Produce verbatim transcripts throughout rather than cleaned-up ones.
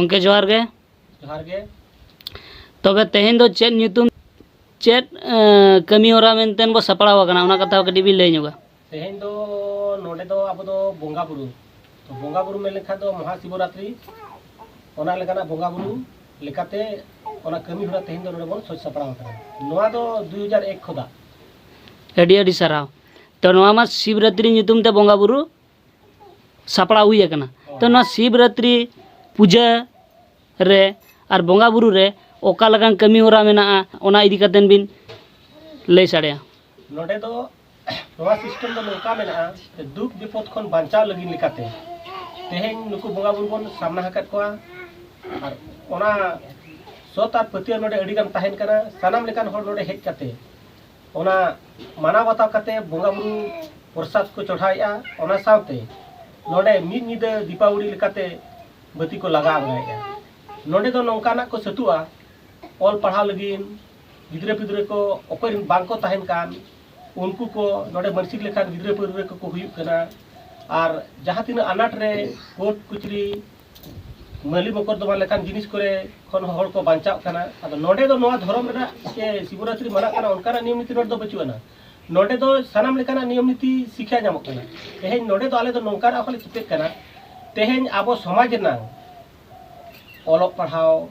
ᱜᱚᱢᱠᱮ, ᱡᱚᱦᱟᱨ ᱜᱮ᱾ ᱡᱚᱦᱟᱨ ᱜᱮ᱾ ᱛᱚᱵᱮ ᱛᱮᱦᱮᱧ ᱫᱚ ᱪᱮᱫ ᱧᱩᱛᱩᱢ, ᱪᱮᱫ ᱠᱟᱹᱢᱤ ᱦᱚᱨᱟ ᱢᱮᱱᱛᱮ ᱵᱚ ᱥᱟᱯᱲᱟᱣ ᱟᱠᱟᱱᱟ, ᱚᱱᱟ ᱠᱟᱛᱷᱟ ᱠᱟᱹᱴᱤᱡ ᱵᱤᱱ ᱞᱟᱹᱭ ᱧᱚᱜᱟ? ᱛᱮᱦᱮᱧ ᱫᱚ ᱱᱚᱰᱮ ᱫᱚ ᱟᱵᱚ ᱫᱚ ᱵᱚᱸᱜᱟ ᱵᱩᱨᱩ, ᱛᱚ ᱵᱚᱸᱜᱟ ᱵᱩᱨᱩ ᱢᱮᱱ ᱞᱮᱠᱷᱟᱱ ᱫᱚ ᱢᱚᱦᱟ ᱥᱤᱵᱚᱨᱟᱛᱨᱤ, ᱚᱱᱟ ᱞᱮᱠᱟᱱᱟᱜ ᱵᱚᱸᱜᱟ ᱵᱩᱨᱩ ᱞᱮᱠᱟᱛᱮ ᱚᱱᱟ ᱠᱟᱹᱢᱤ ᱦᱚᱨᱟ ᱛᱮᱦᱮᱧ ᱫᱚ ᱱᱚᱰᱮ ᱵᱚᱱ ᱥᱟᱹᱛ ᱥᱟᱯᱲᱟᱣ ᱟᱠᱟᱱᱟ᱾ ᱱᱚᱣᱟ ᱫᱚ ᱫᱩᱭ ᱦᱟᱡᱟᱨ ᱮᱠ ᱠᱷᱚᱱᱟᱜ᱾ ᱟᱹᱰᱤ ᱟᱹᱰᱤ ᱥᱟᱨᱦᱟᱣ᱾ ᱛᱚ ᱱᱚᱣᱟ ᱢᱟ ᱥᱤᱵᱨᱟᱛᱨᱤ ᱧᱩᱛᱩᱢ ᱛᱮ ᱵᱚᱸᱜᱟ ᱵᱩᱨᱩ ᱥᱟᱯᱲᱟᱣ ᱦᱩᱭ ᱟᱠᱟᱱᱟ᱾ ᱛᱚ ᱱᱚᱣᱟ ᱥᱤᱵᱨᱟᱛᱨᱤ ᱯᱩᱡᱟᱹ ᱨᱮ ᱟᱨ ᱵᱚᱸᱜᱟ ᱵᱩᱨᱩ ᱨᱮ ᱚᱠᱟ ᱞᱮᱠᱟᱱ ᱠᱟᱹᱢᱤ ᱦᱚᱨᱟ ᱢᱮᱱᱟᱜᱼᱟ, ᱚᱱᱟ ᱤᱫᱤ ᱠᱟᱛᱮ ᱵᱤᱱ ᱞᱟᱹᱭ ᱥᱟᱰᱮᱭᱟ᱾ ᱱᱚᱰᱮ ᱫᱚ ᱱᱚᱣᱟ ᱥᱤᱥᱴᱮᱢ ᱫᱚ ᱱᱚᱝᱠᱟ ᱢᱮᱱᱟᱜᱼᱟ ᱡᱮ ᱫᱩᱠ ᱵᱤᱯᱚᱫ ᱠᱷᱚᱱ ᱵᱟᱧᱪᱟᱣ ᱞᱟᱹᱜᱤᱫ ᱞᱮᱠᱟᱛᱮ ᱛᱮᱦᱮᱧ ᱱᱩᱠᱩ ᱵᱚᱸᱜᱟ ᱵᱩᱨᱩ ᱵᱚᱱ ᱥᱟᱢᱱᱟ ᱟᱠᱟᱫ ᱠᱚᱣᱟ᱾ ᱟᱨ ᱚᱱᱟ ᱥᱚᱛ ᱟᱨ ᱯᱟᱹᱛᱭᱟᱹᱣ ᱱᱚᱰᱮ ᱟᱹᱰᱤ ᱜᱟᱱ ᱛᱟᱦᱮᱱ ᱠᱟᱱᱟ᱾ ᱥᱟᱱᱟᱢ ᱞᱮᱠᱟᱱ ᱦᱚᱲ ᱱᱚᱰᱮ ᱦᱮᱡ ᱠᱟᱛᱮ ᱚᱱᱟ ᱢᱟᱱᱟᱣ ᱵᱟᱛᱟᱣ ᱠᱟᱛᱮ ᱵᱚᱸᱜᱟ ᱵᱩᱨᱩ ᱯᱨᱚᱥᱟᱫ ᱠᱚ ᱪᱚᱲᱦᱟᱣᱮᱫᱼᱟ᱾ ᱚᱱᱟ ᱥᱟᱶᱛᱮ ᱱᱚᱰᱮ ᱢᱤᱫ ᱧᱤᱫᱟᱹ ᱫᱤᱯᱟᱵᱚᱞᱤ ᱞᱮᱠᱟᱛᱮ ᱵᱟᱹᱛᱤ ᱠᱚ ᱞᱟᱜᱟᱣ ᱟᱸᱜᱟᱭᱮᱫᱼᱟ᱾ ᱱᱚᱰᱮ ᱫᱚ ᱱᱚᱝᱠᱟᱱᱟᱜ ᱠᱚ ᱥᱟᱹᱛᱩᱜᱼᱟ, ᱚᱞ ᱯᱟᱲᱦᱟᱣ ᱞᱟᱹᱜᱤᱫ ᱜᱤᱫᱽᱨᱟᱹ ᱯᱤᱫᱽᱨᱟᱹ ᱠᱚ ᱚᱠᱚᱭ ᱨᱮᱱ ᱵᱟᱝ ᱠᱚ ᱛᱟᱦᱮᱱ ᱠᱟᱱ, ᱩᱱᱠᱩ ᱠᱚ ᱱᱚᱰᱮ ᱢᱟᱹᱱᱥᱤᱠ ᱞᱮᱠᱷᱟᱱ ᱜᱤᱫᱽᱨᱟᱹ ᱯᱤᱫᱽᱨᱟᱹ ᱠᱚᱠᱚ ᱦᱩᱭᱩᱜ ᱠᱟᱱᱟ᱾ ᱟᱨ ᱡᱟᱦᱟᱸ ᱛᱤᱱᱟᱹᱜ ᱟᱱᱟᱴ ᱨᱮ ᱠᱳᱨᱴ ᱠᱩᱪᱨᱤ ᱢᱟᱹᱞᱤ ᱢᱚᱠᱚᱨᱫᱚᱢᱟ ᱞᱮᱠᱟᱱ ᱡᱤᱱᱤᱥ ᱠᱚᱨᱮ ᱠᱷᱚᱱ ᱦᱚᱸ ᱦᱚᱲ ᱠᱚ ᱵᱟᱧᱪᱟᱜ ᱠᱟᱱᱟ᱾ ᱟᱫᱚ ᱱᱚᱰᱮ ᱫᱚ ᱱᱚᱣᱟ ᱫᱷᱚᱨᱚᱢ ᱨᱮᱱᱟᱜ ᱥᱮ ᱥᱤᱵᱚᱨᱟᱛᱨᱤ ᱢᱟᱱᱟᱜ ᱠᱟᱱᱟ, ᱚᱱᱠᱟᱱᱟᱜ ᱱᱤᱭᱚᱢ ᱱᱤᱛᱤ ᱱᱚᱰᱮ ᱫᱚ ᱵᱟᱹᱪᱩᱜ ᱟᱱᱟ᱾ ᱱᱚᱰᱮ ᱫᱚ ᱥᱟᱱᱟᱢ ᱞᱮᱠᱟᱱᱟᱜ ᱱᱤᱭᱚᱢ ᱱᱤᱛᱤ ᱥᱤᱠᱷᱭᱟ ᱧᱟᱢᱚᱜ ᱠᱟᱱᱟ᱾ ᱛᱮᱦᱮᱧ ᱱᱚᱰᱮ ᱫᱚ ᱟᱞᱮ ᱫᱚ ᱱᱚᱝᱠᱟᱱᱟᱜ ᱦᱚᱸᱞᱮ ᱪᱮᱯᱮᱫ ᱠᱟᱱᱟ, ᱛᱮᱦᱮᱧ ᱟᱵᱚ ᱥᱚᱢᱟᱡᱽ ᱨᱮᱱᱟᱜ ᱚᱞᱚᱜ ᱯᱟᱲᱦᱟᱣ,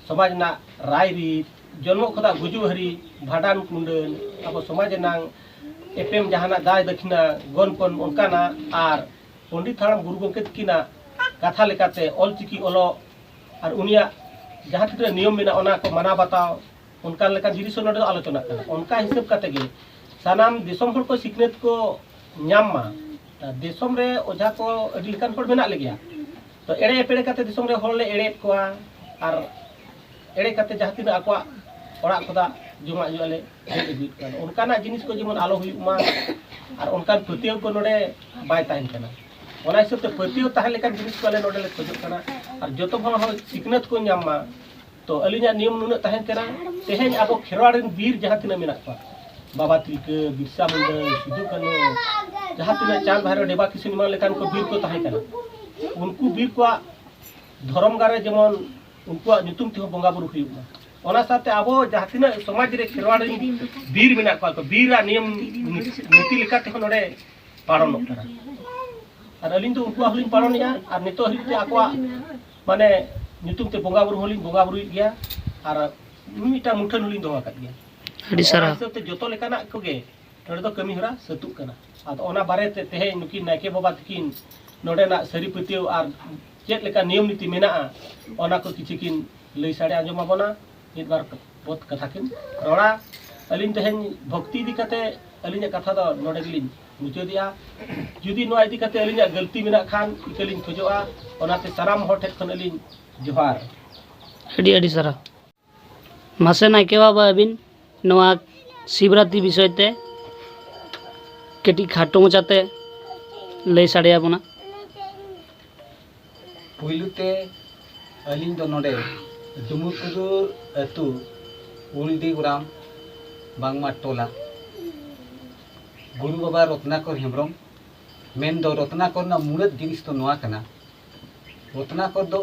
ᱥᱚᱢᱟᱡᱽ ᱨᱮᱱᱟᱜ ᱨᱟᱭᱨᱤᱛ, ᱡᱚᱱᱢᱚ ᱠᱷᱚᱱᱟᱜ ᱜᱩᱡᱩᱜ ᱦᱟᱹᱨᱤᱡ, ᱵᱷᱟᱸᱰᱟᱱ ᱠᱩᱸᱰᱟᱹᱱ, ᱟᱵᱚ ᱥᱚᱢᱟᱡᱽ ᱨᱮᱱᱟᱜ ᱮᱯᱮᱢ ᱡᱟᱦᱟᱱᱟᱜ ᱫᱟᱭ ᱫᱟᱹᱠᱷᱤᱱᱟ, ᱜᱚᱱᱯᱚᱱ, ᱚᱱᱠᱟᱱᱟᱜ, ᱟᱨ ᱯᱚᱱᱰᱤᱛ ᱦᱟᱲᱟᱢ ᱜᱩᱨᱩ ᱜᱚᱢᱠᱮ ᱛᱟᱹᱠᱤᱱᱟᱜ ᱠᱟᱛᱷᱟ ᱞᱮᱠᱟᱛᱮ ᱚᱞᱪᱤᱠᱤ ᱚᱞᱚᱜ ᱟᱨ ᱩᱱᱤᱭᱟᱜ ᱡᱟᱦᱟᱸ ᱛᱤᱱᱟᱹᱜ ᱱᱤᱭᱚᱢ ᱢᱮᱱᱟᱜᱼᱟ, ᱚᱱᱟ ᱠᱚ ᱢᱟᱱᱟᱣ ᱵᱟᱛᱟᱣ, ᱚᱱᱠᱟᱱ ᱞᱮᱠᱟᱱ ᱡᱤᱱᱤᱥ ᱦᱚᱸ ᱱᱚᱰᱮ ᱫᱚ ᱟᱞᱳᱪᱚᱱᱟᱜ ᱠᱟᱱᱟ᱾ ᱚᱱᱠᱟ ᱦᱤᱥᱟᱹᱵ ᱠᱟᱛᱮ ᱜᱮ ᱥᱟᱱᱟᱢ ᱫᱤᱥᱚᱢ ᱦᱚᱲ ᱠᱚ ᱥᱤᱠᱷᱱᱟᱹᱛ ᱠᱚ ᱧᱟᱢ ᱢᱟ᱾ ᱫᱤᱥᱚᱢ ᱨᱮ ᱚᱡᱷᱟ ᱠᱚ ᱟᱹᱰᱤ ᱞᱮᱠᱟᱱ ᱦᱚᱲ ᱢᱮᱱᱟᱜ ᱞᱮᱜᱮᱭᱟ, ᱛᱚ ᱮᱲᱮ ᱮᱯᱮᱲᱮ ᱠᱟᱛᱮ ᱫᱤᱥᱚᱢ ᱨᱮ ᱦᱚᱲ ᱞᱮ ᱮᱲᱮᱭᱮᱫ ᱠᱚᱣᱟ, ᱟᱨ ᱮᱲᱮ ᱠᱟᱛᱮ ᱡᱟᱦᱟᱸ ᱛᱤᱱᱟᱹᱜ ᱟᱠᱚᱣᱟᱜ ᱚᱲᱟᱜ ᱠᱷᱚᱱᱟᱜ ᱡᱚᱢᱟᱜ ᱧᱩᱣᱟᱜ ᱞᱮ ᱦᱮᱡ ᱟᱹᱜᱩᱭᱮᱫ ᱠᱚᱣᱟ᱾ ᱚᱱᱠᱟᱱᱟᱜ ᱡᱤᱱᱤᱥ ᱠᱚ ᱡᱮᱢᱚᱱ ᱟᱞᱚ ᱦᱩᱭᱩᱜ ᱢᱟ, ᱟᱨ ᱚᱱᱠᱟᱱ ᱯᱟᱹᱛᱭᱟᱹᱣ ᱠᱚ ᱱᱚᱰᱮ ᱵᱟᱭ ᱛᱟᱦᱮᱱ ᱠᱟᱱᱟ᱾ ᱚᱱᱟ ᱦᱤᱥᱟᱹᱵ ᱛᱮ ᱯᱟᱹᱛᱭᱟᱹᱣ ᱛᱟᱦᱮᱸ ᱞᱮᱠᱟᱱ ᱡᱤᱱᱤᱥ ᱠᱚ ᱟᱞᱮ ᱱᱚᱰᱮ ᱞᱮ ᱠᱷᱚᱡᱚᱜ ᱠᱟᱱᱟ, ᱟᱨ ᱡᱚᱛᱚ ᱦᱚᱲ ᱦᱚᱸ ᱥᱤᱠᱷᱱᱟᱹᱛ ᱠᱚ ᱧᱟᱢ ᱢᱟ᱾ ᱛᱚ ᱟᱹᱞᱤᱧᱟᱜ ᱱᱤᱭᱚᱢ ᱱᱩᱱᱟᱹᱜ ᱛᱟᱦᱮᱸ ᱠᱟᱱᱟ, ᱛᱮᱦᱮᱧ ᱟᱵᱚ ᱠᱷᱮᱨᱣᱟᱲ ᱨᱮᱱ ᱵᱤᱨ ᱡᱟᱦᱟᱸ ᱛᱤᱱᱟᱹᱜ ᱢᱮᱱᱟᱜ ᱠᱚᱣᱟ, ᱵᱟᱵᱟ ᱛᱤᱞᱠᱟᱹ, ᱵᱤᱨᱥᱟ ᱢᱩᱱᱰᱟᱹ, ᱥᱤᱫᱩ ᱠᱟᱹᱱᱦᱩ, ᱡᱟᱦᱟᱸ ᱛᱤᱱᱟᱹᱜ ᱪᱟᱸᱫᱽ ᱵᱷᱟᱭᱨᱳ, ᱰᱮᱵᱟ ᱠᱤᱥᱩᱱ ᱮᱢᱟᱱ ᱞᱮᱠᱟᱱ ᱠᱚ ᱵᱤᱨ ᱠᱚ ᱛᱟᱦᱮᱸ ᱠᱟᱱᱟ, ᱩᱱᱠᱩ ᱵᱤᱨ ᱠᱚᱣᱟᱜ ᱫᱷᱚᱨᱚᱢ ᱜᱟᱲ ᱨᱮ ᱡᱮᱢᱚᱱ ᱩᱱᱠᱩᱣᱟᱜ ᱧᱩᱛᱩᱢ ᱛᱮᱦᱚᱸ ᱵᱚᱸᱜᱟ ᱵᱩᱨᱩ ᱦᱩᱭᱩᱜ ᱢᱟ᱾ ᱚᱱᱟ ᱥᱟᱶᱛᱮ ᱟᱵᱚ ᱡᱟᱦᱟᱸ ᱛᱤᱱᱟᱹᱜ ᱥᱚᱢᱟᱡᱽ ᱨᱮ ᱠᱷᱮᱨᱣᱟᱲ ᱨᱮᱱ ᱵᱤᱨ ᱢᱮᱱᱟᱜ ᱠᱚᱣᱟ, ᱵᱤᱨᱟᱜ ᱱᱤᱭᱚᱢ ᱱᱤᱛᱤ ᱞᱮᱠᱟ ᱛᱮᱦᱚᱸ ᱱᱚᱰᱮ ᱯᱟᱞᱚᱱᱚᱜ ᱠᱟᱱᱟ᱾ ᱟᱨ ᱟᱹᱞᱤᱧ ᱫᱚ ᱩᱱᱠᱩᱣᱟᱜ ᱦᱚᱸᱞᱤᱧ ᱯᱟᱞᱚᱱᱮᱜᱼᱟ, ᱟᱨ ᱱᱤᱛᱚᱜ ᱦᱟᱹᱵᱤᱡ ᱛᱮ ᱟᱠᱚᱣᱟᱜ ᱢᱟᱱᱮ ᱧᱩᱛᱩᱢ ᱛᱮ ᱵᱚᱸᱜᱟ ᱵᱩᱨᱩ ᱦᱚᱸᱞᱤᱧ ᱵᱚᱸᱜᱟ ᱵᱩᱨᱩᱭᱮᱫ ᱜᱮᱭᱟ, ᱟᱨ ᱢᱤᱫᱴᱟᱝ ᱢᱩᱴᱷᱟᱹᱱ ᱦᱚᱸᱞᱤᱧ ᱫᱚᱦᱚ ᱟᱠᱟᱫ ᱜᱮᱭᱟ᱾ ᱟᱹᱰᱤ ᱚᱱᱟ ᱥᱟᱨᱦᱟᱣ᱾ ᱦᱤᱥᱟᱹᱵ ᱛᱮ ᱡᱚᱛᱚ ᱞᱮᱠᱟᱱᱟᱜ ᱠᱚᱜᱮ ᱱᱚᱰᱮ ᱫᱚ ᱠᱟᱹᱢᱤ ᱦᱚᱨᱟ ᱥᱟᱹᱛᱩᱜ ᱠᱟᱱᱟ᱾ ᱟᱫᱚ ᱚᱱᱟ ᱵᱟᱨᱮ ᱛᱮ ᱛᱮᱦᱮᱧ ᱱᱩᱠᱤᱱ ᱱᱟᱭᱠᱮ ᱵᱟᱵᱟ ᱛᱟᱹᱠᱤᱱ ᱱᱚᱰᱮᱱᱟᱜ ᱥᱟᱹᱨᱤ ᱯᱟᱹᱛᱭᱟᱹᱣ ᱟᱨ ᱪᱮᱫ ᱞᱮᱠᱟ ᱱᱤᱭᱚᱢ ᱱᱤᱛᱤ ᱢᱮᱱᱟᱜᱼᱟ, ᱚᱱᱟ ᱠᱚ ᱠᱤᱪᱷᱩ ᱠᱤᱱ ᱞᱟᱹᱭ ᱥᱟᱰᱮ ᱟᱸᱡᱚᱢ ᱟᱵᱚᱱᱟ᱾ ᱢᱤᱫ ᱵᱟᱨ ᱵᱚᱛ ᱠᱟᱛᱷᱟ ᱠᱤᱱ ᱨᱚᱲᱟ᱾ ᱟᱹᱞᱤᱧ ᱛᱮᱦᱮᱧ ᱵᱷᱚᱠᱛᱤ ᱤᱫᱤ ᱠᱟᱛᱮ ᱟᱹᱞᱤᱧᱟᱜ ᱠᱟᱛᱷᱟ ᱫᱚ ᱱᱚᱰᱮ ᱜᱮᱞᱤᱧ ᱢᱩᱪᱟᱹᱫᱮᱜᱼᱟ᱾ ᱡᱩᱫᱤ ᱱᱚᱣᱟ ᱤᱫᱤ ᱠᱟᱛᱮ ᱟᱹᱞᱤᱧᱟᱜ ᱜᱟᱹᱞᱛᱤ ᱢᱮᱱᱟᱜ ᱠᱷᱟᱱ ᱤᱠᱟᱹ ᱞᱤᱧ ᱠᱷᱚᱡᱚᱜᱼᱟ᱾ ᱚᱱᱟᱛᱮ ᱥᱟᱱᱟᱢ ᱦᱚᱲ ᱴᱷᱮᱱ ᱠᱷᱚᱱ ᱟᱹᱞᱤᱧ ᱡᱚᱦᱟᱨ᱾ ᱟᱹᱰᱤ ᱟᱹᱰᱤ ᱥᱟᱨᱦᱟᱣ᱾ ᱢᱟᱥᱮ ᱱᱟᱭᱠᱮ ᱵᱟᱵᱟ, ᱟᱹᱵᱤᱱ ᱱᱚᱣᱟ ᱥᱤᱵᱨᱟᱛᱨᱤ ᱵᱤᱥᱚᱭ ᱛᱮ ᱠᱟᱹᱴᱤᱡ ᱠᱷᱟᱴᱚ ᱢᱟᱪᱷᱟᱛᱮ ᱞᱟᱹᱭ ᱥᱟᱰᱮ ᱟᱵᱚᱱᱟ᱾ ᱯᱩᱭᱞᱩ ᱛᱮ ᱟᱹᱞᱤᱧ ᱫᱚ ᱱᱚᱰᱮ ᱰᱩᱢᱩᱨᱠᱩᱫᱩᱨ ᱟᱹᱛᱩ ᱩᱞᱰᱤ ᱜᱚᱲᱟᱢ ᱵᱟᱝᱢᱟ ᱴᱚᱞᱟ ᱜᱩᱨᱩ ᱵᱟᱵᱟ ᱨᱚᱛᱱᱟᱠᱚᱨ ᱦᱮᱢᱵᱨᱚᱢ ᱢᱮᱱᱫᱚ ᱨᱚᱛᱱᱟᱠᱚᱨ ᱨᱮᱱᱟᱜ ᱢᱩᱲᱟᱹᱫ ᱡᱤᱱᱤᱥ ᱫᱚ ᱱᱚᱣᱟ ᱠᱟᱱᱟ᱾ ᱨᱚᱛᱱᱟᱠᱚᱨ ᱫᱚ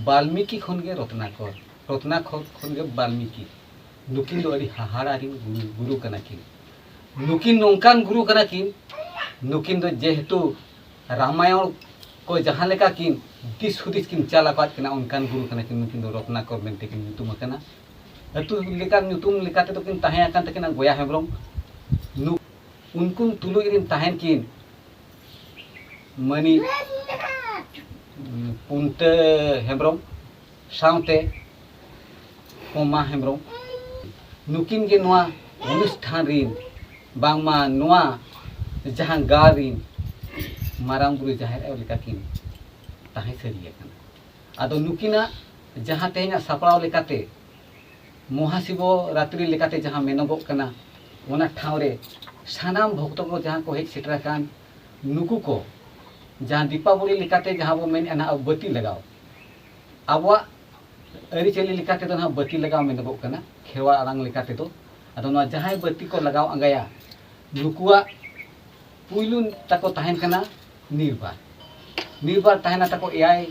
ᱵᱟᱞᱢᱤᱠᱤ ᱠᱷᱚᱱ ᱜᱮ ᱨᱚᱛᱱᱟᱠᱚᱨ, ᱨᱚᱛᱱᱟᱠᱚᱨ ᱠᱷᱚᱱ ᱜᱮ ᱵᱟᱞᱢᱤᱠᱤ᱾ ᱱᱩᱠᱤᱱ ᱫᱚ ᱟᱹᱰᱤ ᱦᱟᱦᱟᱲᱟ ᱨᱤᱱ ᱜᱩᱨᱩ, ᱜᱩᱨᱩ ᱠᱟᱱᱟ ᱠᱤᱱ᱾ ᱱᱩᱠᱤᱱ ᱱᱚᱝᱠᱟᱱ ᱜᱩᱨᱩ ᱠᱟᱱᱟ ᱠᱤᱱ, ᱱᱩᱠᱤᱱ ᱫᱚ ᱡᱮᱦᱮᱛᱩ ᱨᱟᱢᱟᱭᱚᱬ ᱠᱚ ᱡᱟᱦᱟᱸ ᱞᱮᱠᱟ ᱠᱤᱱ ᱫᱤᱥ ᱦᱩᱫᱤᱥ ᱠᱤᱱ ᱪᱟᱞ ᱟᱠᱟᱫ ᱠᱤᱱᱟ, ᱚᱱᱠᱟᱱ ᱜᱩᱨᱩ ᱠᱟᱱᱟ ᱠᱤᱱ᱾ ᱱᱩᱠᱤᱱ ᱫᱚ ᱨᱚᱛᱱᱟᱠᱚᱨ ᱢᱮᱱᱛᱮ ᱠᱤᱱ ᱧᱩᱛᱩᱢ ᱟᱠᱟᱱᱟ᱾ ᱟᱹᱛᱩ ᱞᱮᱠᱟᱱ ᱧᱩᱛᱩᱢ ᱞᱮᱠᱟ ᱛᱮᱫᱚ ᱠᱤᱱ ᱛᱟᱦᱮᱸ ᱟᱠᱟᱱ ᱛᱟᱹᱠᱤᱱᱟ ᱜᱚᱭᱟ ᱦᱮᱢᱵᱨᱚᱢ᱾ ᱱᱩ-, ᱩᱱᱠᱤᱱ ᱛᱩᱞᱩᱡ ᱨᱤᱱ ᱛᱟᱦᱮᱱ ᱠᱤᱱ ᱢᱟᱹᱱᱤᱡ ᱯᱩᱱᱴᱟᱹ ᱦᱮᱢᱵᱨᱚᱢ ᱥᱟᱶᱛᱮ ᱯᱚᱢᱟ ᱦᱮᱢᱵᱨᱚᱢ᱾ ᱱᱩᱠᱤᱱ ᱜᱮ ᱱᱚᱣᱟ ᱚᱱᱩᱥᱴᱷᱟᱱ ᱨᱤᱱ, ᱵᱟᱝᱢᱟ ᱱᱚᱣᱟ ᱡᱟᱦᱟᱸ ᱜᱟᱲ ᱨᱤᱱ ᱢᱟᱨᱟᱝ ᱵᱩᱨᱩ ᱡᱟᱦᱮᱨ ᱟᱭᱳ ᱞᱮᱠᱟ ᱠᱤᱱ ᱛᱟᱦᱮᱸ ᱥᱟᱹᱨᱤ ᱟᱠᱟᱱᱟ᱾ ᱟᱫᱚ ᱱᱩᱠᱤᱱᱟᱜ ᱡᱟᱦᱟᱸ ᱛᱮᱦᱮᱧᱟᱜ ᱥᱟᱯᱲᱟᱣ ᱞᱮᱠᱟᱛᱮ ᱢᱚᱦᱟᱥᱤᱵᱚ ᱨᱟᱛᱨᱤ ᱞᱮᱠᱟᱛᱮ ᱡᱟᱦᱟᱸ ᱢᱮᱱᱚᱜᱚᱜ ᱠᱟᱱᱟ, ᱚᱱᱟ ᱴᱷᱟᱶ ᱨᱮ ᱥᱟᱱᱟᱢ ᱵᱷᱚᱠᱛᱚ ᱠᱚ ᱡᱟᱦᱟᱸ ᱠᱚ ᱦᱮᱡ ᱥᱮᱴᱮᱨ ᱟᱠᱟᱱ, ᱱᱩᱠᱩ ᱠᱚ ᱡᱟᱦᱟᱸ ᱫᱤᱯᱟᱵᱚᱞᱤ ᱞᱮᱠᱟᱛᱮ ᱡᱟᱦᱟᱸ ᱵᱚ ᱢᱮᱱᱮᱫᱼᱟ ᱱᱟᱦᱟᱜ ᱵᱟᱹᱛᱤ ᱞᱟᱜᱟᱣ, ᱟᱵᱚᱣᱟᱜ ᱟᱹᱨᱤᱪᱟᱹᱞᱤ ᱞᱮᱠᱟ ᱛᱮᱫᱚ ᱱᱟᱦᱟᱜ ᱵᱟᱹᱛᱤ ᱞᱟᱜᱟᱣ ᱢᱮᱱᱚᱜᱚᱜ ᱠᱟᱱᱟ, ᱠᱷᱮᱨᱣᱟᱲ ᱟᱲᱟᱝ ᱞᱮᱠᱟ ᱛᱮᱫᱚ᱾ ᱟᱫᱚ ᱱᱚᱣᱟ ᱡᱟᱦᱟᱸᱭ ᱵᱟᱹᱛᱤ ᱠᱚ ᱞᱟᱜᱟᱣ ᱟᱸᱜᱟᱭᱟ, ᱱᱩᱠᱩᱣᱟᱜ ᱯᱩᱭᱞᱩ ᱛᱟᱠᱚ ᱛᱟᱦᱮᱱ ᱠᱟᱱᱟ ᱱᱤᱨᱵᱟᱨ᱾ ᱱᱤᱨᱵᱟᱨ ᱛᱟᱦᱮᱱᱟ ᱛᱟᱠᱚ ᱮᱭᱟᱭ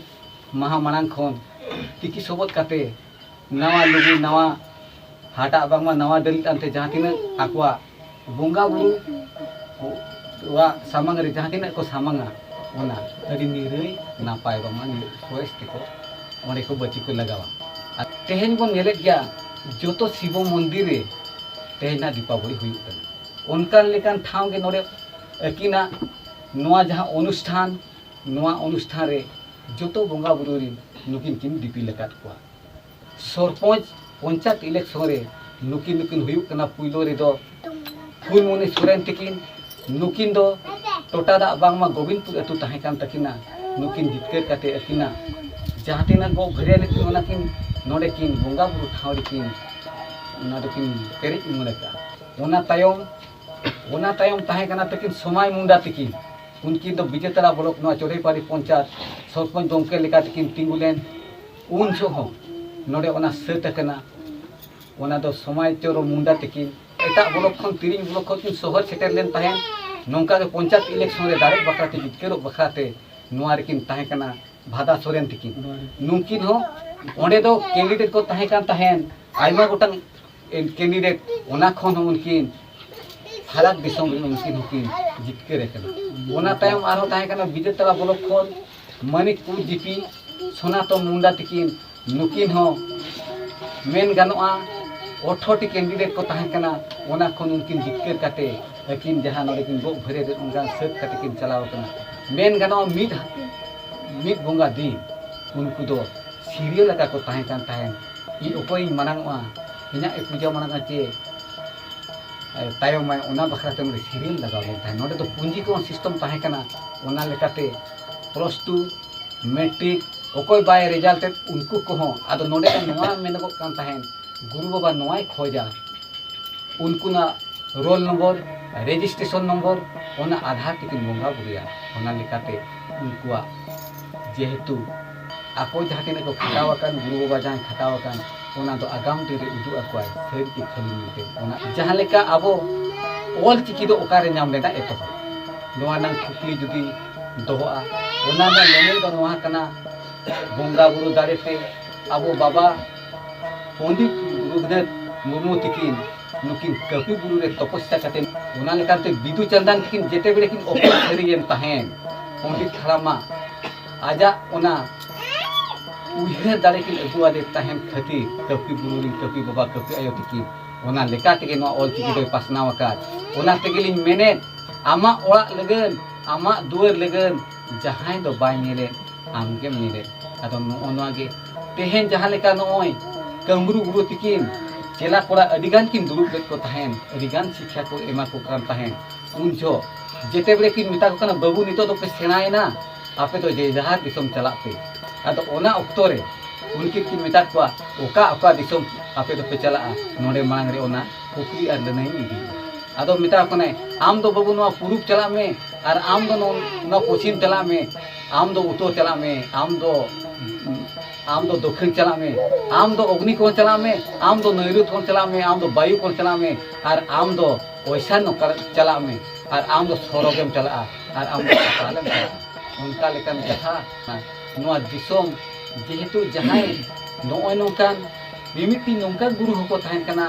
ᱢᱟᱦᱟ ᱢᱟᱲᱟᱝ ᱠᱷᱚᱱ ᱛᱤᱠᱤ ᱥᱚᱵᱚᱫ ᱠᱟᱛᱮ ᱱᱟᱣᱟ ᱞᱩᱜᱽᱲᱤ, ᱱᱟᱣᱟ ᱦᱟᱴᱟᱜ, ᱵᱟᱝᱢᱟ ᱱᱟᱣᱟ ᱰᱟᱹᱞᱤᱡ ᱟᱱᱛᱮ ᱡᱟᱦᱟᱸ ᱛᱤᱱᱟᱹᱜ ᱟᱠᱚᱣᱟᱜ ᱵᱚᱸᱜᱟ ᱵᱩᱨᱩ ᱣᱟᱜ ᱥᱟᱢᱟᱝ ᱨᱮ ᱡᱟᱦᱟᱸ ᱛᱤᱱᱟᱹᱜ ᱠᱚ ᱥᱟᱢᱟᱝᱟ, ᱚᱱᱟ ᱟᱹᱰᱤ ᱱᱤᱨᱟᱹᱭ ᱱᱟᱯᱟᱭ, ᱵᱟᱝᱢᱟ ᱱᱤᱨᱟᱹᱭ ᱥᱚᱨᱮᱥ ᱛᱮᱠᱚ ᱚᱸᱰᱮ ᱠᱚ ᱵᱟᱹᱛᱤ ᱠᱚ ᱞᱟᱜᱟᱣᱟ᱾ ᱟᱨ ᱛᱮᱦᱮᱧ ᱵᱚᱱ ᱧᱮᱞᱮᱫ ᱜᱮᱭᱟ, ᱡᱚᱛᱚ ᱥᱤᱵᱚ ᱢᱚᱱᱫᱤᱨ ᱨᱮ ᱛᱮᱦᱮᱧ ᱱᱟᱜ ᱫᱤᱯᱟᱵᱚᱞᱤ ᱦᱩᱭᱩᱜ ᱠᱟᱱᱟ᱾ ᱚᱱᱠᱟᱱ ᱞᱮᱠᱟᱱ ᱴᱷᱟᱶ ᱜᱮ ᱱᱚᱰᱮ ᱟᱹᱠᱤᱱᱟᱜ ᱱᱚᱣᱟ ᱡᱟᱦᱟᱸ ᱚᱱᱩᱥᱴᱷᱟᱱ, ᱱᱚᱣᱟ ᱚᱱᱩᱥᱴᱷᱟᱱ ᱨᱮ ᱡᱚᱛᱚ ᱵᱚᱸᱜᱟ ᱵᱩᱨᱩ ᱨᱤᱱ ᱱᱩᱠᱤᱱ ᱠᱤᱱ ᱫᱤᱯᱤᱞ ᱟᱠᱟᱫ ᱠᱚᱣᱟ᱾ ᱥᱚᱨᱯᱚᱧᱪ ᱯᱚᱧᱪᱟᱭᱮᱛ ᱤᱞᱮᱠᱥᱚᱱ ᱨᱮ ᱱᱩᱠᱤᱱ ᱫᱚᱠᱤᱱ ᱦᱩᱭᱩᱜ ᱠᱟᱱᱟ ᱯᱩᱭᱞᱩ ᱨᱮᱫᱚ ᱯᱷᱩᱞᱢᱚᱱᱤ ᱥᱚᱨᱮᱱ ᱛᱤᱠᱤᱱ᱾ ᱱᱩᱠᱤᱱ ᱫᱚ ᱴᱚᱴᱟ ᱫᱟᱜ ᱵᱟᱝᱢᱟ ᱜᱳᱵᱤᱱᱫᱯᱩᱨ ᱟᱹᱛᱩ ᱛᱟᱦᱮᱸ ᱠᱟᱱ ᱛᱟᱹᱠᱤᱱᱟ᱾ ᱱᱩᱠᱤᱱ ᱡᱤᱛᱠᱟᱹᱨ ᱠᱟᱛᱮ ᱟᱹᱠᱤᱱᱟᱜ ᱡᱟᱦᱟᱸ ᱛᱤᱱᱟᱹᱜ ᱜᱚᱜ ᱵᱷᱮᱨᱭᱟ ᱞᱮᱠᱤᱱ, ᱚᱱᱟ ᱠᱤᱱ ᱱᱚᱰᱮ ᱠᱤᱱ ᱵᱚᱸᱜᱟ ᱵᱩᱨᱩ ᱴᱷᱟᱶ ᱨᱮᱠᱤᱱ, ᱚᱱᱟ ᱫᱚᱠᱤᱱ ᱯᱮᱨᱮᱡ ᱩᱢᱟᱹᱲ ᱟᱠᱟᱫᱼᱟ᱾ ᱚᱱᱟ ᱛᱟᱭᱚᱢ, ᱚᱱᱟ ᱛᱟᱭᱚᱢ ᱛᱟᱦᱮᱸ ᱠᱟᱱᱟ ᱛᱟᱹᱠᱤᱱ ᱥᱚᱢᱟᱭ ᱢᱩᱱᱰᱟ ᱛᱤᱠᱤᱱ᱾ ᱩᱱᱠᱤᱱ ᱫᱚ ᱵᱤᱡᱮᱛᱟᱲᱟ ᱵᱞᱚᱠ ᱱᱚᱣᱟ ᱪᱚᱲᱮᱯᱟᱲᱤ ᱯᱚᱧᱪᱟᱭᱮᱛ ᱥᱚᱨᱯᱚᱧᱪ ᱜᱚᱢᱠᱮ ᱞᱮᱠᱟ ᱛᱮᱠᱤᱱ ᱛᱤᱸᱜᱩ ᱞᱮᱱ᱾ ᱩᱱ ᱡᱚᱦᱚᱜ ᱦᱚᱸ ᱱᱚᱰᱮ ᱚᱱᱟ ᱥᱟᱹᱛ ᱟᱠᱟᱱᱟ᱾ ᱚᱱᱟ ᱫᱚ ᱥᱚᱢᱟᱭ ᱪᱚᱨᱚ ᱢᱩᱱᱰᱟ ᱛᱤᱠᱤᱱ ᱮᱴᱟᱜ ᱵᱞᱚᱠ ᱠᱷᱚᱱ, ᱛᱤᱨᱤᱧ ᱵᱞᱚᱠ ᱠᱷᱚᱱ ᱠᱤᱱ ᱥᱚᱦᱚᱨ ᱥᱮᱴᱮᱨ ᱞᱮᱱ ᱛᱟᱦᱮᱸᱫ᱾ ᱱᱚᱝᱠᱟ ᱜᱮ ᱯᱚᱧᱪᱟᱭᱮᱛ ᱤᱞᱮᱠᱥᱚᱱ ᱨᱮ ᱫᱟᱲᱮ ᱵᱟᱠᱷᱨᱟ ᱛᱮ, ᱡᱤᱛᱠᱟᱹᱨᱚᱜ ᱵᱟᱠᱷᱨᱟ ᱛᱮ ᱱᱚᱣᱟ ᱨᱮᱠᱤᱱ ᱛᱟᱦᱮᱸ ᱠᱟᱱᱟ᱾ ᱵᱷᱟᱫᱟ ᱥᱚᱨᱮᱱ ᱛᱤᱠᱤᱱ, ᱱᱩᱠᱤᱱ ᱦᱚᱸ ᱚᱸᱰᱮ ᱫᱚ ᱠᱮᱱᱰᱤᱰᱮᱴ ᱠᱚ ᱛᱟᱦᱮᱸ ᱠᱟᱱ ᱛᱟᱦᱮᱸᱫ, ᱟᱭᱢᱟ ᱜᱚᱴᱟᱝ ᱠᱮᱱᱰᱤᱰᱮᱴ, ᱚᱱᱟ ᱠᱷᱚᱱ ᱦᱚᱸ ᱩᱱᱠᱤᱱ ᱯᱷᱟᱨᱟᱠ ᱫᱤᱥᱚᱢ ᱨᱮ ᱩᱱᱠᱤᱱ ᱦᱚᱸᱠᱤᱱ ᱡᱤᱛᱠᱟᱹᱨ ᱟᱠᱟᱱᱟ᱾ ᱚᱱᱟ ᱛᱟᱭᱚᱢ ᱟᱨᱦᱚᱸ ᱛᱟᱦᱮᱸ ᱠᱟᱱᱟ ᱵᱤᱡᱮᱛᱟᱲᱟ ᱵᱞᱚᱠ ᱠᱷᱚᱱ ᱢᱟᱱᱤᱠᱯᱩᱨ ᱡᱤᱯᱤ ᱥᱚᱱᱟᱛᱚᱱ ᱢᱩᱱᱰᱟ ᱛᱤᱠᱤᱱ, ᱱᱩᱠᱤᱱ ᱦᱚᱸ ᱢᱮᱱ ᱜᱟᱱᱚᱜᱼᱟ ᱟᱴᱷᱨᱚ ᱴᱤ ᱠᱮᱱᱰᱤᱰᱮᱴ ᱠᱚ ᱛᱟᱦᱮᱸ ᱠᱟᱱᱟ᱾ ᱚᱱᱟ ᱠᱷᱚᱱ ᱩᱱᱠᱤᱱ ᱡᱤᱛᱠᱟᱹᱨ ᱠᱟᱛᱮ ᱟᱹᱠᱤᱱ ᱡᱟᱦᱟᱸ ᱱᱚᱰᱮ ᱠᱤᱱ ᱜᱚᱜ ᱵᱷᱮᱨᱮ ᱞᱮᱫ, ᱚᱱᱠᱟ ᱥᱟᱹᱛ ᱠᱟᱛᱮ ᱠᱤᱱ ᱪᱟᱞᱟᱣ ᱟᱠᱟᱱᱟ᱾ ᱢᱮᱱ ᱜᱟᱱᱚᱜᱼᱟ ᱢᱤᱫ, ᱢᱤᱫ ᱵᱚᱸᱜᱟ ᱫᱤᱱ ᱩᱱᱠᱩ ᱫᱚ ᱥᱤᱨᱤᱭᱟᱞ ᱞᱮᱠᱟ ᱠᱚ ᱛᱟᱦᱮᱸ ᱠᱟᱱ ᱛᱟᱦᱮᱸᱫ᱾ ᱤᱧ ᱚᱠᱚᱭᱤᱧ ᱢᱟᱲᱟᱝ ᱚᱜᱼᱟ, ᱤᱧᱟᱹᱜ ᱮ ᱯᱩᱡᱟᱹ ᱢᱟᱲᱟᱝᱟ ᱪᱮ ᱮ, ᱛᱟᱭᱚᱢᱟᱭ, ᱚᱱᱟ ᱵᱟᱠᱷᱨᱟ ᱛᱮ ᱱᱚᱰᱮ ᱥᱤᱨᱤᱭᱟᱞ ᱞᱟᱜᱟᱣ ᱞᱮᱱ ᱛᱟᱦᱮᱸᱫ᱾ ᱱᱚᱰᱮ ᱫᱚ ᱯᱩᱸᱡᱤ ᱠᱚ ᱥᱤᱥᱴᱮᱢ ᱛᱟᱦᱮᱸ ᱠᱟᱱᱟ᱾ ᱚᱱᱟ ᱞᱮᱠᱟᱛᱮ ᱯᱞᱟᱥ ᱴᱩ, ᱢᱮᱴᱨᱤᱠ, ᱚᱠᱚᱭ ᱵᱟᱭ ᱨᱮᱡᱟᱞᱴ ᱮᱫ, ᱩᱱᱠᱩ ᱠᱚᱦᱚᱸ᱾ ᱟᱫᱚ ᱱᱚᱰᱮ ᱫᱚ ᱱᱚᱣᱟ ᱢᱮᱱᱚᱜᱚᱜ ᱠᱟᱱ ᱛᱟᱦᱮᱸᱫ, ᱜᱩᱨᱩ ᱵᱟᱵᱟ ᱱᱚᱣᱟᱭ ᱠᱷᱚᱡᱟ, ᱩᱱᱠᱩᱱᱟᱜ ᱨᱳᱞ ᱱᱚᱢᱵᱚᱨ, ᱨᱮᱡᱤᱥᱴᱨᱮᱥᱚᱱ ᱱᱚᱢᱵᱚᱨ, ᱚᱱᱟ ᱟᱫᱷᱟᱨ ᱛᱮᱠᱤᱱ ᱵᱚᱸᱜᱟ ᱵᱩᱨᱩᱭᱟ᱾ ᱚᱱᱟ ᱞᱮᱠᱟᱛᱮ ᱩᱱᱠᱩᱣᱟᱜ ᱡᱮᱦᱮᱛᱩ ᱟᱠᱚ ᱡᱟᱦᱟᱸ ᱛᱤᱱᱟᱹᱜ ᱠᱚ ᱠᱷᱟᱴᱟᱣ ᱟᱠᱟᱱ, ᱜᱩᱨᱩ ᱵᱟᱵᱟ ᱡᱟᱦᱟᱸᱭ ᱠᱷᱟᱴᱟᱣ ᱟᱠᱟᱱ, ᱚᱱᱟ ᱫᱚ ᱟᱜᱟᱢ ᱫᱤᱱ ᱨᱮ ᱩᱫᱩᱜ ᱟᱠᱚᱣᱟᱭ ᱥᱟᱹᱨᱤ ᱜᱮ ᱠᱷᱟᱹᱞᱤ ᱢᱮᱱᱛᱮ᱾ ᱚᱱᱟ ᱡᱟᱦᱟᱸ ᱞᱮᱠᱟ ᱟᱵᱚ ᱚᱞ ᱪᱤᱠᱤ ᱫᱚ ᱚᱠᱟᱨᱮ ᱧᱟᱢ ᱞᱮᱱᱟ ᱮᱛᱚᱦᱚᱵ, ᱱᱚᱣᱟ ᱨᱮᱱᱟᱜ ᱠᱩᱠᱞᱤ ᱡᱩᱫᱤ ᱫᱚᱦᱚᱜᱼᱟ, ᱚᱱᱟ ᱨᱮᱱᱟᱜ ᱞᱟᱹᱱᱟᱹᱭ ᱫᱚ ᱱᱚᱣᱟ ᱠᱟᱱᱟ, ᱵᱚᱸᱜᱟ ᱵᱩᱨᱩ ᱫᱟᱲᱮ ᱛᱮ ᱟᱵᱚ ᱵᱟᱵᱟ ᱯᱚᱱᱰᱤᱛ ᱨᱚᱜᱷᱩᱱᱟᱛᱷ ᱢᱩᱨᱢᱩ ᱛᱤᱠᱤᱱ ᱱᱩᱠᱤᱱ ᱠᱟᱹᱯᱤ ᱵᱩᱨᱩ ᱨᱮ ᱛᱚᱯᱚᱥᱭᱟ ᱠᱟᱛᱮ, ᱚᱱᱟ ᱞᱮᱠᱟᱛᱮ ᱵᱤᱫᱩ ᱪᱟᱸᱫᱟᱱ ᱛᱤᱠᱤᱱ ᱡᱮᱛᱮ ᱵᱮᱲᱮ ᱠᱤᱱ ᱚᱯᱚᱨ ᱥᱟᱹᱨᱤᱭᱮᱱ ᱛᱟᱦᱮᱸᱱ, ᱯᱚᱱᱰᱤᱛ ᱦᱟᱲᱟᱢᱟᱜ ᱟᱡᱟᱜ ᱚᱱᱟ ᱩᱭᱦᱟᱹᱨ ᱫᱟᱲᱮ ᱠᱤᱱ ᱟᱹᱜᱩ ᱟᱫᱮ ᱛᱟᱦᱮᱸᱱ ᱠᱷᱟᱹᱛᱤᱨ ᱠᱟᱹᱯᱤ ᱵᱩᱨᱩ ᱨᱤᱱ ᱠᱟᱹᱯᱤ ᱵᱟᱵᱟ ᱠᱟᱹᱯᱤ ᱟᱭᱳ ᱛᱤᱠᱤᱱ ᱚᱱᱟ ᱞᱮᱠᱟ ᱛᱮᱜᱮ ᱱᱚᱣᱟ ᱚᱞ ᱪᱤᱠᱤ ᱫᱚᱭ ᱯᱟᱥᱱᱟᱣ ᱟᱠᱟᱫ᱾ ᱚᱱᱟ ᱛᱮᱜᱮᱞᱤᱧ ᱢᱮᱱᱮᱫ, ᱟᱢᱟᱜ ᱚᱲᱟᱜ ᱞᱟᱹᱜᱤᱫ, ᱟᱢᱟᱜ ᱫᱩᱣᱟᱹᱨ ᱞᱟᱹᱜᱤᱫ ᱡᱟᱦᱟᱸᱭ ᱫᱚ ᱵᱟᱭ ᱧᱮᱞᱮᱫ, ᱟᱢᱜᱮᱢ ᱧᱮᱞᱮᱫ᱾ ᱟᱫᱚ ᱱᱚᱜᱼᱚ ᱱᱚᱣᱟ ᱜᱮ ᱛᱮᱦᱮᱧ ᱡᱟᱦᱟᱸ ᱞᱮᱠᱟ ᱱᱚᱜᱼᱚᱭ ᱠᱟᱹᱢᱨᱩ ᱵᱩᱨᱩ ᱛᱤᱠᱤᱱ ᱪᱮᱞᱟ ᱠᱚᱲᱟ ᱟᱹᱰᱤ ᱜᱟᱱ ᱠᱤᱱ ᱫᱩᱲᱩᱵ ᱞᱮᱫ ᱠᱚ ᱛᱟᱦᱮᱸᱱ, ᱟᱹᱰᱤ ᱜᱟᱱ ᱥᱤᱠᱠᱷᱟ ᱠᱚ ᱮᱢᱟ ᱠᱚ ᱠᱟᱱ ᱛᱟᱦᱮᱸᱱ᱾ ᱩᱱ ᱡᱚᱦᱚᱜ ᱡᱮᱛᱮ ᱵᱮᱲᱮ ᱠᱤᱱ ᱢᱮᱛᱟ ᱠᱚ ᱠᱟᱱᱟ, "ᱵᱟᱹᱵᱩ, ᱱᱤᱛᱚᱜ ᱫᱚᱯᱮ ᱥᱮᱬᱟᱭᱮᱱᱟ, ᱟᱯᱮ ᱫᱚ ᱡᱮ ᱡᱟᱦᱟᱨ ᱫᱤᱥᱚᱢ ᱪᱟᱞᱟᱜ ᱯᱮ᱾" ᱟᱫᱚ ᱚᱱᱟ ᱚᱠᱛᱚ ᱨᱮ ᱩᱱᱠᱤᱱ ᱠᱤᱱ ᱢᱮᱛᱟᱫ ᱠᱚᱣᱟ, "ᱚᱠᱟ ᱚᱠᱟ ᱫᱤᱥᱚᱢ ᱟᱯᱮ ᱫᱚᱯᱮ ᱪᱟᱞᱟᱜᱼᱟ?" ᱱᱚᱰᱮ ᱢᱟᱲᱟᱝ ᱨᱮ ᱚᱱᱟ ᱠᱩᱠᱞᱤ ᱟᱨ ᱞᱟᱹᱱᱟᱹᱭ ᱤᱧ ᱤᱫᱤᱭᱮᱫᱟ᱾ ᱟᱫᱚ ᱢᱮᱛᱟ ᱠᱚ ᱠᱟᱱᱟᱭ, "ᱟᱢ ᱫᱚ ᱵᱟᱹᱵᱩ ᱱᱚᱣᱟ ᱯᱩᱨᱩᱵ ᱪᱟᱞᱟᱜ ᱢᱮ, ᱟᱨ ᱟᱢ ᱫᱚ ᱱᱚ-, ᱱᱚᱣᱟ ᱯᱚᱪᱷᱤᱢ ᱪᱟᱞᱟᱜ ᱢᱮ, ᱟᱢ ᱫᱚ ᱩᱛᱛᱚᱨ ᱪᱟᱞᱟᱜ ᱢᱮ, ᱟᱢ ᱫᱚ, ᱟᱢ ᱫᱚ ᱫᱚᱠᱷᱤᱱ ᱪᱟᱞᱟᱜ ᱢᱮ, ᱟᱢ ᱫᱚ ᱚᱜᱽᱱᱤ ᱠᱚᱬ ᱪᱟᱞᱟᱜ ᱢᱮ, ᱟᱢ ᱫᱚ ᱱᱚᱭᱨᱩᱛ ᱠᱚᱬ ᱪᱟᱞᱟᱜ ᱢᱮ, ᱟᱢ ᱫᱚ ᱵᱟᱭᱩ ᱠᱚᱬ ᱪᱟᱞᱟᱜ ᱢᱮ, ᱟᱨ ᱟᱢ ᱫᱚ ᱚᱭᱥᱟᱱᱭᱚ ᱠᱚᱬ ᱪᱟᱞᱟᱜ ᱢᱮ, ᱟᱨ ᱟᱢ ᱫᱚ ᱥᱚᱨᱚᱜᱮᱢ ᱪᱟᱞᱟᱜᱼᱟ, ᱟᱨ ᱟᱢ ᱫᱚ ᱯᱟᱛᱟᱞᱮᱢ ᱪᱟᱞᱟᱜᱼᱟ᱾" ᱚᱱᱠᱟ ᱞᱮᱠᱟᱱ ᱠᱟᱛᱷᱟ ᱱᱚᱣᱟ ᱫᱤᱥᱚᱢ, ᱡᱮᱦᱮᱛᱩ ᱡᱟᱦᱟᱸᱭ ᱱᱚᱜᱼᱚᱭ ᱱᱚᱝᱠᱟᱱ ᱢᱤᱢᱤᱫᱴᱤᱡ ᱱᱚᱝᱠᱟᱱ ᱜᱩᱨᱩ ᱦᱚᱸᱠᱚ ᱛᱟᱦᱮᱱ ᱠᱟᱱᱟ,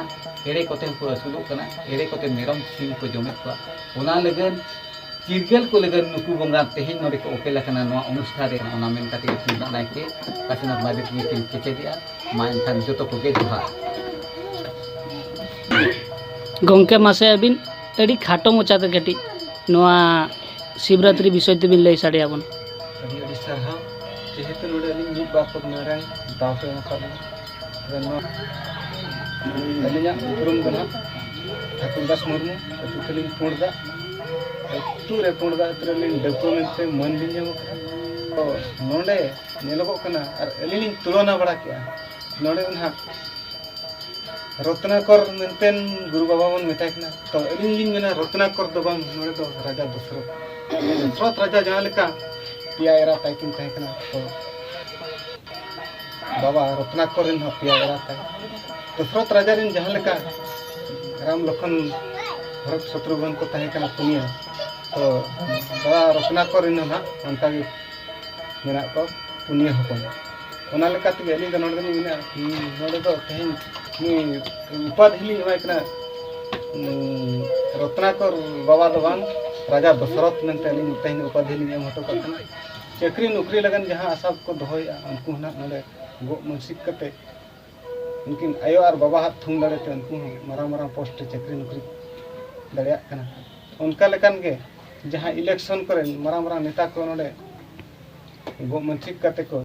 ᱮᱲᱮ ᱠᱚᱛᱮ ᱦᱚᱸᱠᱚ ᱟᱹᱥᱩᱞᱚᱜ ᱠᱟᱱᱟ, ᱮᱲᱮ ᱠᱚᱛᱮ ᱢᱮᱨᱚᱢ ᱥᱤᱢ ᱠᱚ ᱡᱚᱢᱮᱫ ᱠᱚᱣᱟ᱾ ᱚᱱᱟ ᱞᱟᱹᱜᱤᱫ ᱪᱤᱨᱜᱟᱹᱞ ᱠᱚ ᱞᱟᱹᱜᱤᱫ ᱱᱩᱠᱩ ᱵᱚᱸᱜᱟ ᱛᱮᱦᱮᱧ ᱱᱚᱰᱮ ᱠᱚ ᱚᱯᱮᱞ ᱟᱠᱟᱱᱟ ᱱᱚᱣᱟ ᱚᱱᱩᱥᱴᱷᱟᱱ ᱨᱮ᱾ ᱚᱱᱟ ᱢᱮᱱ ᱠᱟᱛᱮ ᱜᱮ ᱛᱩᱢᱫᱟᱜ ᱱᱟᱭᱠᱮ ᱠᱟᱥᱤᱱᱟᱛᱷ ᱢᱟᱨᱰᱤ ᱛᱤᱠᱤᱱ ᱠᱤᱱ ᱠᱮᱪᱮᱫᱮᱜᱼᱟ᱾ ᱢᱟ ᱮᱱᱠᱷᱟᱱ ᱡᱚᱛᱚ ᱠᱚᱜᱮ ᱡᱚᱦᱟᱨ᱾ ᱜᱚᱢᱠᱮ, ᱢᱟᱥᱮ ᱟᱹᱵᱤᱱ ᱟᱹᱰᱤ ᱠᱷᱟᱴᱚ ᱢᱚᱪᱟᱛᱮ ᱠᱟᱹᱴᱤᱡ ᱱᱚᱣᱟ ᱥᱤᱵᱨᱟᱛᱨᱤ ᱵᱤᱥᱚᱭ ᱛᱮᱵᱤᱱ ᱞᱟᱹᱭ ᱥᱟᱰᱮ ᱟᱵᱚᱱᱟ᱾ ᱟᱹᱰᱤ ᱟᱹᱰᱤ ᱥᱟᱨᱦᱟᱣ᱾ ᱡᱮᱦᱮᱛᱩ ᱱᱚᱰᱮ ᱟᱹᱞᱤᱧ ᱢᱤᱫ ᱵᱟᱨ ᱯᱚᱫ ᱢᱟᱨᱟᱝ ᱫᱟᱣ ᱯᱮ ᱮᱢ ᱟᱠᱟᱫ ᱞᱤᱧᱟ᱾ ᱛᱚᱵᱮ ᱱᱚᱣᱟ ᱟᱹᱞᱤᱧᱟᱜ ᱩᱯᱨᱩᱢ ᱫᱚ ᱱᱟᱦᱟᱜ ᱴᱷᱟᱹᱠᱩᱨ ᱫᱟᱥ ᱢᱩᱨᱢᱩ, ᱟᱹᱛᱩ ᱛᱟᱹᱞᱤᱧ ᱯᱩᱸᱰ ᱫᱟᱜ᱾ ᱟᱹᱛᱩ ᱨᱮ ᱯᱩᱸᱰ ᱫᱟᱜ ᱟᱹᱛᱩ ᱨᱮᱞᱤᱧ ᱰᱟᱹᱠᱩᱣᱟᱹ ᱢᱮᱱᱛᱮ ᱢᱟᱹᱱ ᱞᱤᱧ ᱧᱟᱢ ᱟᱠᱟᱫᱟ᱾ ᱛᱚ ᱱᱚᱰᱮ ᱧᱮᱞᱚᱜᱚᱜ ᱠᱟᱱᱟ ᱟᱨ ᱟᱹᱞᱤᱧ ᱞᱤᱧ ᱛᱩᱞᱚᱱᱟ ᱵᱟᱲᱟ ᱠᱮᱜᱼᱟ, ᱱᱚᱰᱮ ᱫᱚ ᱱᱟᱦᱟᱜ ᱨᱚᱛᱱᱟᱠᱚᱨ ᱢᱮᱱᱛᱮᱱ ᱜᱩᱨᱩ ᱵᱟᱵᱟ ᱵᱚᱱ ᱢᱮᱛᱟᱭ ᱠᱟᱱᱟ᱾ ᱛᱚ ᱟᱹᱞᱤᱧ ᱞᱤᱧ ᱢᱮᱱᱟ ᱨᱚᱛᱱᱟᱠᱚᱨ ᱫᱚ ᱵᱟᱝ, ᱱᱚᱰᱮ ᱫᱚ ᱨᱟᱡᱟ ᱫᱚᱥᱨᱚᱛ᱾ ᱫᱚᱥᱨᱚᱛ ᱨᱟᱡᱟ ᱡᱟᱦᱟᱸ ᱞᱮᱠᱟ ᱯᱮᱭᱟ ᱮᱨᱟ ᱛᱟᱭ ᱠᱤᱱ ᱛᱟᱦᱮᱸ ᱠᱟᱱᱟ, ᱛᱚ ᱵᱟᱵᱟ ᱨᱚᱛᱱᱟᱠᱚᱨ ᱨᱮᱱ ᱦᱚᱸ ᱯᱮᱭᱟ ᱮᱨᱟ ᱛᱟᱭ᱾ ᱫᱚᱥᱨᱚᱛ ᱨᱟᱡᱟ ᱨᱮᱱ ᱡᱟᱦᱟᱸ ᱞᱮᱠᱟ ᱨᱟᱢ ᱞᱚᱠᱷᱚᱱ ᱵᱷᱚᱨᱚᱛ ᱥᱚᱛᱨᱩᱜᱷᱚᱱ ᱠᱚ ᱛᱟᱦᱮᱸ ᱠᱟᱱᱟ ᱯᱩᱱᱭᱟᱹ, ᱛᱚ ᱵᱟᱵᱟ ᱨᱚᱛᱱᱟᱠᱚᱨ ᱨᱮᱱ ᱦᱚᱸ ᱱᱟᱦᱟᱜ ᱚᱱᱠᱟ ᱜᱮ ᱢᱮᱱᱟᱜ ᱠᱚᱣᱟ᱾ ᱯᱩᱱᱭᱟᱹ ᱦᱚᱯᱚᱱ᱾ ᱚᱱᱟ ᱞᱮᱠᱟ ᱛᱮᱜᱮ ᱟᱹᱞᱤᱧ ᱫᱚ ᱱᱚᱰᱮ ᱫᱚᱞᱤᱧ ᱢᱮᱱᱟ, ᱱᱚᱰᱮ ᱫᱚ ᱛᱮᱦᱮᱧ ᱱᱩᱭ ᱩᱯᱟᱫᱷᱤ ᱞᱤᱧ ᱮᱢᱟᱭ ᱠᱟᱱᱟ, ᱩᱸ, ᱨᱚᱛᱱᱟᱠᱚᱨ ᱵᱟᱵᱟ ᱫᱚ ᱵᱟᱝ, ᱨᱟᱡᱟ ᱫᱚᱥᱚᱨᱚᱛᱷ ᱢᱮᱱᱛᱮ ᱟᱹᱞᱤᱧ ᱛᱮᱦᱮᱧ ᱩᱯᱟᱫᱷᱤ ᱞᱤᱧ ᱮᱢ ᱦᱚᱴᱚ ᱠᱟᱜ ᱠᱟᱱᱟ᱾ ᱪᱟᱹᱠᱨᱤ ᱱᱚᱠᱨᱤ ᱞᱟᱹᱜᱤᱫ ᱡᱟᱦᱟᱸ ᱟᱥᱟ ᱠᱚ ᱫᱚᱦᱚᱭᱮᱫᱼᱟ, ᱩᱱᱠᱩ ᱦᱚᱸ ᱱᱟᱜ ᱱᱚᱰᱮ ᱜᱚᱜ ᱢᱟᱱᱥᱤᱠ ᱠᱟᱛᱮ ᱩᱱᱠᱤᱱ ᱟᱭᱳ ᱟᱨ ᱵᱟᱵᱟ ᱦᱟᱜ ᱛᱷᱩᱢ ᱫᱟᱲᱮᱛᱮ ᱩᱱᱠᱩ ᱦᱚᱸ ᱢᱟᱨᱟᱝ ᱢᱟᱨᱟᱝ ᱯᱳᱥᱴ ᱨᱮ ᱪᱟᱹᱠᱨᱤ ᱱᱚᱠᱨᱤ ᱫᱟᱲᱮᱭᱟᱜ ᱠᱟᱱᱟ᱾ ᱚᱱᱠᱟ ᱞᱮᱠᱟᱱ ᱜᱮ ᱡᱟᱦᱟᱸ ᱤᱞᱮᱠᱥᱚᱱ ᱠᱚᱨᱮ ᱢᱟᱨᱟᱝ ᱢᱟᱨᱟᱝ ᱱᱮᱛᱟ ᱠᱚ ᱱᱚᱰᱮ ᱜᱚᱜ ᱢᱟᱱᱥᱤᱠ ᱠᱟᱛᱮ ᱠᱚ